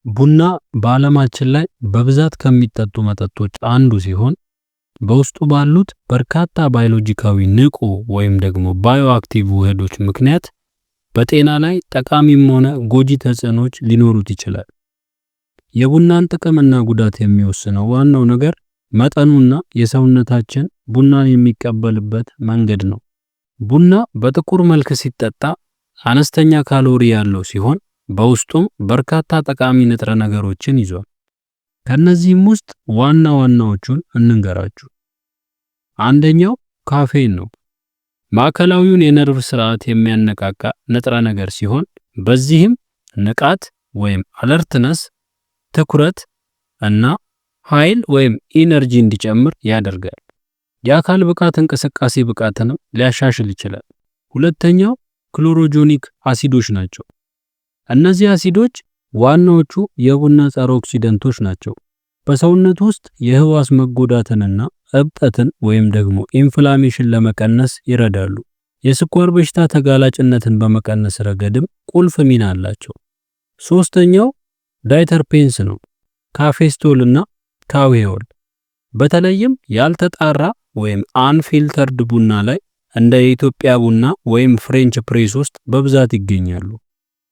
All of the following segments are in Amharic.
ቡና በዓለማችን ላይ በብዛት ከሚጠጡ መጠጦች አንዱ ሲሆን በውስጡ ባሉት በርካታ ባዮሎጂካዊ ንቁ ወይም ደግሞ bioactive ውህዶች ምክንያት በጤና ላይ ጠቃሚም ሆነ ጎጂ ተጽዕኖች ሊኖሩት ይችላል። የቡናን ጥቅምና ጉዳት የሚወስነው ዋናው ነገር መጠኑና የሰውነታችን ቡናን የሚቀበልበት መንገድ ነው። ቡና በጥቁር መልክ ሲጠጣ አነስተኛ ካሎሪ ያለው ሲሆን በውስጡም በርካታ ጠቃሚ ንጥረ ነገሮችን ይዟል። ከነዚህም ውስጥ ዋና ዋናዎቹን እንንገራችሁ። አንደኛው ካፌን ነው። ማዕከላዊውን የነርቭ ስርዓት የሚያነቃቃ ንጥረ ነገር ሲሆን በዚህም ንቃት ወይም alertness፣ ትኩረት እና ኃይል ወይም energy እንዲጨምር ያደርጋል። የአካል ብቃት እንቅስቃሴ ብቃትንም ሊያሻሽል ይችላል። ሁለተኛው chlorogenic አሲዶች ናቸው። እነዚህ አሲዶች ዋናዎቹ የቡና ጸረ ኦክሲደንቶች ናቸው። በሰውነት ውስጥ የህዋስ መጎዳትንና እብጠትን ወይም ደግሞ inflammation ለመቀነስ ይረዳሉ። የስኳር በሽታ ተጋላጭነትን በመቀነስ ረገድም ቁልፍ ሚና አላቸው። ሶስተኛው diterpenes ነው። Cafestol እና kahweol በተለይም ያልተጣራ ወይም unfiltered ቡና ላይ እንደ የኢትዮጵያ ቡና ወይም French press ውስጥ በብዛት ይገኛሉ።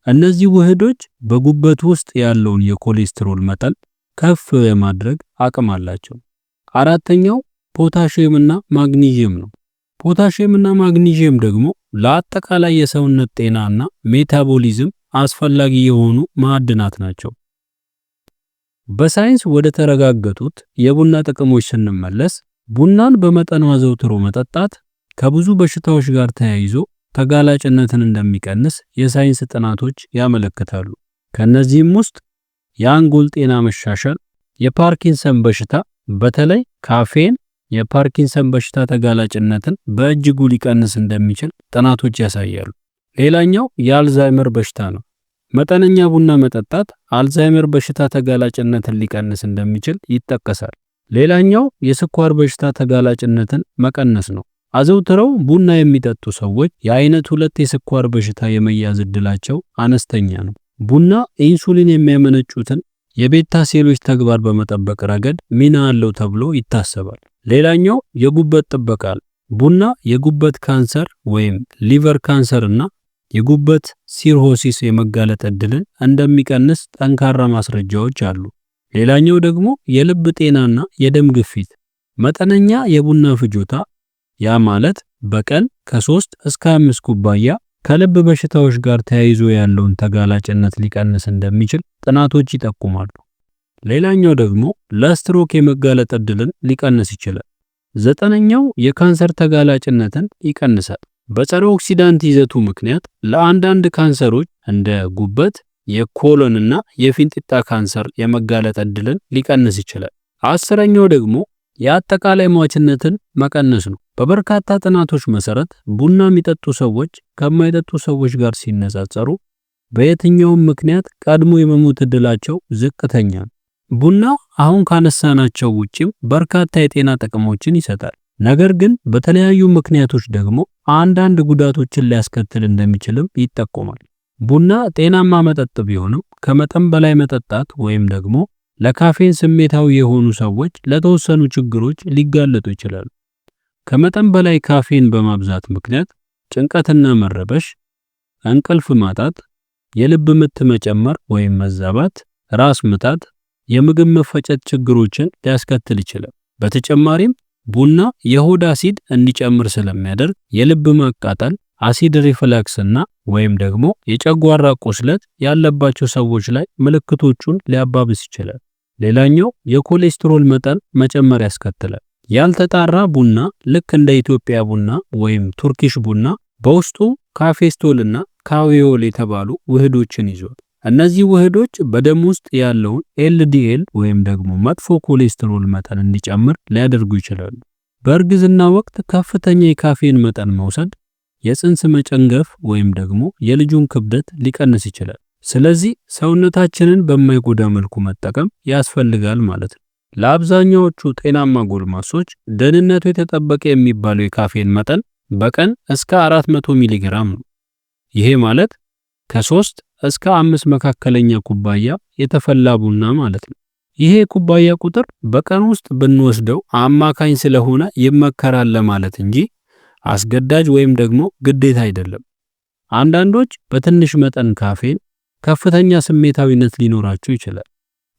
እነዚህ ውህዶች በጉበት ውስጥ ያለውን የኮሌስትሮል መጠን ከፍ የማድረግ አቅም አላቸው። አራተኛው ፖታሺየም እና ማግኒዥየም ነው። ፖታሺየም እና ማግኒዥየም ደግሞ ለአጠቃላይ የሰውነት ጤናና metabolism አስፈላጊ የሆኑ ማዕድናት ናቸው። በሳይንስ ወደ ተረጋገጡት የቡና ጥቅሞች ስንመለስ ቡናን በመጠኑ አዘውትሮ መጠጣት ከብዙ በሽታዎች ጋር ተያይዞ ተጋላጭነትን እንደሚቀንስ የሳይንስ ጥናቶች ያመለክታሉ። ከነዚህም ውስጥ የአንጎል ጤና መሻሻል፣ የፓርኪንሰን በሽታ በተለይ ካፌን የፓርኪንሰን በሽታ ተጋላጭነትን በእጅጉ ሊቀንስ እንደሚችል ጥናቶች ያሳያሉ። ሌላኛው የአልዛይመር በሽታ ነው። መጠነኛ ቡና መጠጣት አልዛይመር በሽታ ተጋላጭነትን ሊቀንስ እንደሚችል ይጠቀሳል። ሌላኛው የስኳር በሽታ ተጋላጭነትን መቀነስ ነው። አዘውትረው ቡና የሚጠጡ ሰዎች የአይነት 2 የስኳር በሽታ የመያዝ ዕድላቸው አነስተኛ ነው። ቡና ኢንሱሊን የሚያመነጩትን የ beta ሴሎች ተግባር በመጠበቅ ረገድ ሚና አለው ተብሎ ይታሰባል። ሌላኛው የጉበት ጥበቃ። ቡና የጉበት ካንሰር ወይም liver cancer እና የጉበት cirrhosis የመጋለጥ ዕድልን እንደሚቀንስ ጠንካራ ማስረጃዎች አሉ። ሌላኛው ደግሞ የልብ ጤናና የደም ግፊት። መጠነኛ የቡና ፍጆታ፣ ያ ማለት በቀን ከ3 እስከ 5 ኩባያ፣ ከልብ በሽታዎች ጋር ተያይዞ ያለውን ተጋላጭነት ሊቀንስ እንደሚችል ጥናቶች ይጠቁማሉ። ሌላኛው ደግሞ ለስትሮክ የመጋለጥ ዕድልን ሊቀንስ ይችላል። ዘጠነኛው የካንሰር ተጋላጭነትን ይቀንሳል። በጸረ oxidant ይዘቱ ምክንያት ለአንዳንድ ካንሰሮች እንደ ጉበት፣ የ colon እና የፊንጢጣ ካንሰር የመጋለጥ ዕድልን ሊቀንስ ይችላል። 10ኛው ደግሞ የአጠቃላይ ሟችነትን መቀነስ ነው። በበርካታ ጥናቶች መሰረት ቡና የሚጠጡ ሰዎች ከማይጠጡ ሰዎች ጋር ሲነጻጸሩ በየትኛውም ምክንያት ቀድሞ የመሞት ዕድላቸው ዝቅተኛ ነው። ቡና አሁን ካነሳናቸው ውጪም በርካታ የጤና ጥቅሞችን ይሰጣል። ነገር ግን በተለያዩ ምክንያቶች ደግሞ አንዳንድ ጉዳቶችን ሊያስከትል እንደሚችልም ይጠቆማል። ቡና ጤናማ መጠጥ ቢሆንም ከመጠን በላይ መጠጣት ወይም ደግሞ ለካፌን ስሜታዊ የሆኑ ሰዎች ለተወሰኑ ችግሮች ሊጋለጡ ይችላሉ። ከመጠን በላይ ካፌን በማብዛት ምክንያት ጭንቀትና መረበሽ፣ እንቅልፍ ማጣት፣ የልብ ምት መጨመር ወይም መዛባት፣ ራስ ምታት፣ የምግብ መፈጨት ችግሮችን ሊያስከትል ይችላል። በተጨማሪም ቡና የሆድ አሲድ እንዲጨምር ስለሚያደርግ የልብ ማቃጠል፣ acid reflux እና ወይም ደግሞ የጨጓራ ቁስለት ያለባቸው ሰዎች ላይ ምልክቶቹን ሊያባብስ ይችላል። ሌላኛው የኮሌስትሮል መጠን መጨመር ያስከትላል። ያልተጣራ ቡና ልክ እንደ ኢትዮጵያ ቡና ወይም Turkish ቡና በውስጡ cafestol እና kahweol የተባሉ ውህዶችን ይዟል። እነዚህ ውህዶች በደም ውስጥ ያለውን LDL ወይም ደግሞ መጥፎ ኮሌስትሮል መጠን እንዲጨምር ሊያደርጉ ይችላሉ። በእርግዝና ወቅት ከፍተኛ የካፌን መጠን መውሰድ የጽንስ መጨንገፍ ወይም ደግሞ የልጁን ክብደት ሊቀንስ ይችላል። ስለዚህ ሰውነታችንን በማይጎዳ መልኩ መጠቀም ያስፈልጋል ማለት ነው። ለአብዛኛዎቹ ጤናማ ጎልማሶች ደህንነቱ የተጠበቀ የሚባለው የካፌን መጠን በቀን እስከ 400 ሚሊ ግራም ነው። ይሄ ማለት ከ3 እስከ 5 መካከለኛ ኩባያ የተፈላ ቡና ማለት ነው። ይሄ ኩባያ ቁጥር በቀን ውስጥ ብንወስደው አማካኝ ስለሆነ ይመከራል ለማለት እንጂ አስገዳጅ ወይም ደግሞ ግዴታ አይደለም። አንዳንዶች በትንሽ መጠን ካፌን ከፍተኛ ስሜታዊነት ሊኖራቸው ይችላል።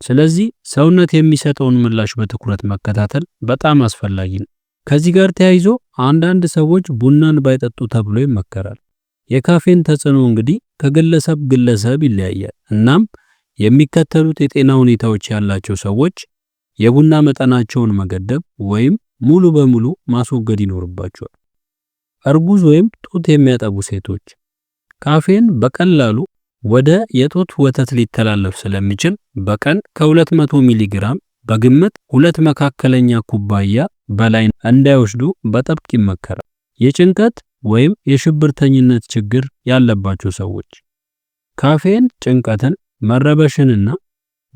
ስለዚህ ሰውነት የሚሰጠውን ምላሽ በትኩረት መከታተል በጣም አስፈላጊ ነው። ከዚህ ጋር ተያይዞ አንዳንድ ሰዎች ቡናን ባይጠጡ ተብሎ ይመከራል። የካፌን ተጽዕኖ እንግዲህ ከግለሰብ ግለሰብ ይለያያል። እናም የሚከተሉት የጤና ሁኔታዎች ያላቸው ሰዎች የቡና መጠናቸውን መገደብ ወይም ሙሉ በሙሉ ማስወገድ ይኖርባቸዋል። እርጉዝ ወይም ጡት የሚያጠቡ ሴቶች ካፌን በቀላሉ ወደ የጡት ወተት ሊተላለፍ ስለሚችል በቀን ከ200 ሚሊ ግራም፣ በግምት ሁለት መካከለኛ ኩባያ በላይ እንዳይወስዱ በጥብቅ ይመከራል። የጭንቀት ወይም የሽብርተኝነት ችግር ያለባቸው ሰዎች ካፌን ጭንቀትን፣ መረበሽንና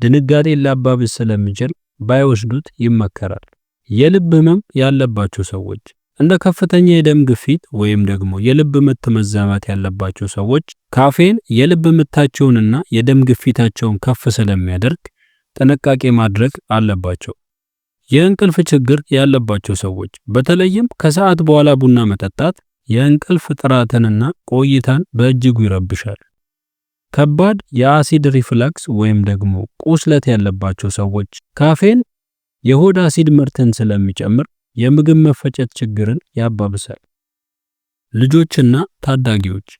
ድንጋጤን ሊያባብስ ስለሚችል ባይወስዱት ይመከራል። የልብ ህመም ያለባቸው ሰዎች፣ እንደ ከፍተኛ የደም ግፊት ወይም ደግሞ የልብ ምት መዛባት ያለባቸው ሰዎች ካፌን የልብ ምታቸውንና የደም ግፊታቸውን ከፍ ስለሚያደርግ ጥንቃቄ ማድረግ አለባቸው። የእንቅልፍ ችግር ያለባቸው ሰዎች፣ በተለይም ከሰዓት በኋላ ቡና መጠጣት የእንቅልፍ ጥራትንና ቆይታን በእጅጉ ይረብሻል። ከባድ የአሲድ reflux ወይም ደግሞ ቁስለት ያለባቸው ሰዎች ካፌን የሆድ አሲድ ምርትን ስለሚጨምር የምግብ መፈጨት ችግርን ያባብሳል። ልጆችና ታዳጊዎች፦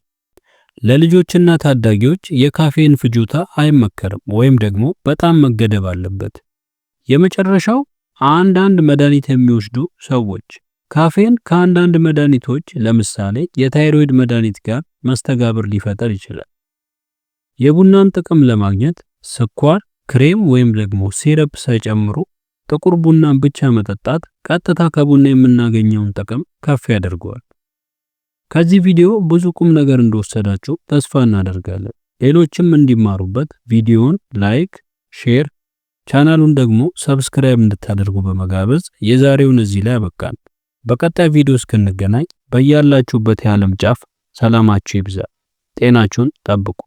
ለልጆችና ታዳጊዎች የካፌን ፍጆታ አይመከርም ወይም ደግሞ በጣም መገደብ አለበት። የመጨረሻው አንዳንድ መድኃኒት የሚወስዱ ሰዎች፣ ካፌን ከአንዳንድ መድኃኒቶች ለምሳሌ የታይሮይድ መድኃኒት ጋር መስተጋብር ሊፈጠር ይችላል። የቡናን ጥቅም ለማግኘት ስኳር፣ ክሬም ወይም ደግሞ syrup ሳይጨምሩ ጥቁር ቡናን ብቻ መጠጣት ቀጥታ ከቡና የምናገኘውን ጥቅም ከፍ ያደርገዋል። ከዚህ ቪዲዮ ብዙ ቁም ነገር እንደወሰዳችሁ ተስፋ እናደርጋለን። ሌሎችም እንዲማሩበት ቪዲዮውን like፣ share፣ ቻናሉን ደግሞ subscribe እንድታደርጉ በመጋበዝ የዛሬውን እዚህ ላይ አበቃን። በቀጣይ ቪዲዮ እስክንገናኝ በያላችሁበት የዓለም ጫፍ ሰላማችሁ ይብዛ። ጤናችሁን ጠብቁ።